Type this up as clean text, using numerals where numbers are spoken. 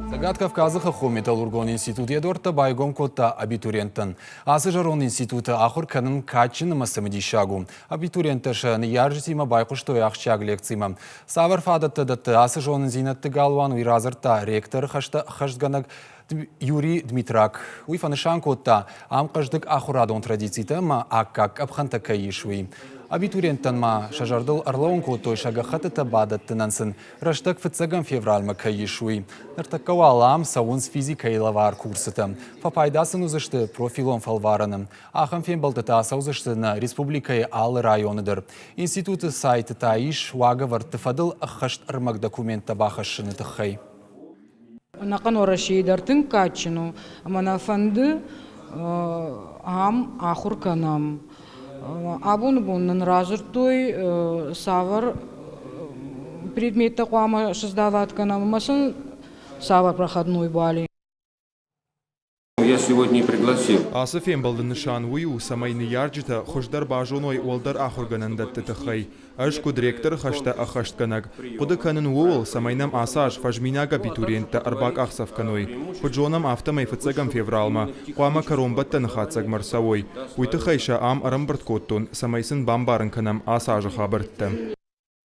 Цӕгат Кавказы хӕххон металлургон институт йӕ дуӕрттӕ байгом кодта абитуриенттӕн. Ацы зӕронд институты ахуыр кӕнын кадджын ӕмӕ цымыдисаг у. Абитуриенттӕ сӕ ныййарджытимӕ байхъуыстой ахсджиаг лекцимӕ. Цавӕр фадӕттӕ дӕтты ацы зонындзинӕдты галуан, уый радзырдта ректоры хӕстӕ ӕххӕстгӕнӕг Юрий Дмитрак. Уый фӕнысан кодта, ам хъӕздыг ахуырадон традицитӕ ӕмӕ аккаг къӕпхӕнтӕ кӕй ис, уый. Абитуриенттӕн ма сӕ зӕрдыл ӕрлӕууын кодтой сӕ гӕххӕттытӕ бадӕттынӕн сын рӕстӕг фыццӕгӕм февралмӕ кӕй ис, уый. Ныртӕккӕ уал ам цӕуынц физикӕйы лӕвар курсытӕ. Фӕпайда сын уыдзысты профилон фӕлварӕны. Ахӕм фембӕлдтытӕ ацӕудзысты нӕ республикӕйы алы районы дӕр. Институты сайты та ис уагӕвӕрдты фӕдыл ӕххӕст ӕрмӕг документтӕ бахӕссыны тыххӕй. Ӕнӕхъӕн Уӕрӕсейы дӕр тынг кадджын у, ӕмӕ нӕ фӕнды ам ахуыр кӕнӕм. Абоны бон нын радзырдтой, цавӕр предметтӕ хъуамӕ сыздават кӕнӕм ӕмӕ сын цавӕр проходной бали. Я сегодня пригласил. Ацы фембӕлды нысан уый у, цӕмӕй ныййарджытӕ хуыздӕр базоной уӕлдӕр ахуыргӕнӕндӕтты тыххӕй. Ӕз, куыд ректоры хӕстӕ ӕххӕстгӕнӕг, хъуыды кӕнын ууыл, цӕмӕй нӕм ацы аз фӕзминаг абитуриенттӕ ӕрбакъахдзӕф кӕной. Куыд зонӕм, афтӕмӕй фыццӕгӕм февралмӕ хъуамӕ кӕронбӕттӕны хатдзӕгмӕ ӕрцӕуой. Уый тыххӕй сӕ ам ӕрӕмбырд кодтон, цӕмӕй сын бамбарын кӕнӕм ацы азы хабӕрттӕ.